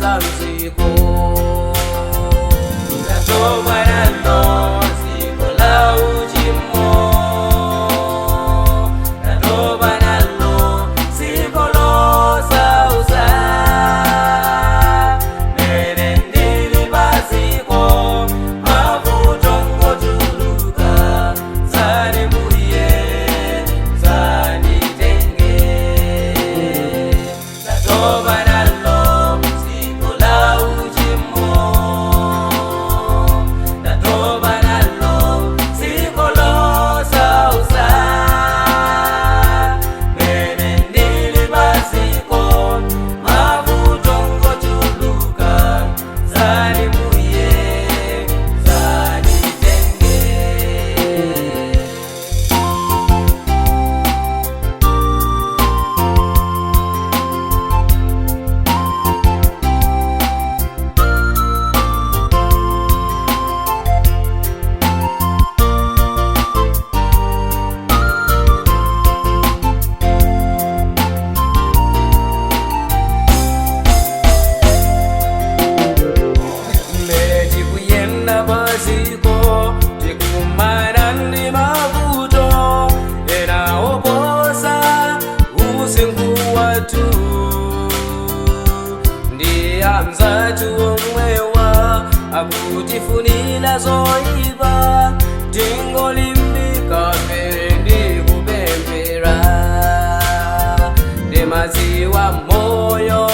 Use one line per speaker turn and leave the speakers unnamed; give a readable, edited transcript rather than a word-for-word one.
la mziko. Ndatopa nalo dziko la uchimo, ndatopa nalo dziko losautsa. Mene ndili padziko, mavuto ngochuluka, dzani Mbuye dzanditenge. Ndatopa nalo dziko la uchimo, ndatopa nalo dziko losautsa. Mene ndili padziko, mavuto ngochuluka, dzani Mbuye dzanditenge. Mmene tikuyenda padziko, tikumana ndi mavuto ena oposa usinkhu wathu, ndi anzathu omwewa akutifunira zoyipa. Tingolimbika pere ndi kupemphera, ndimadziwa moyo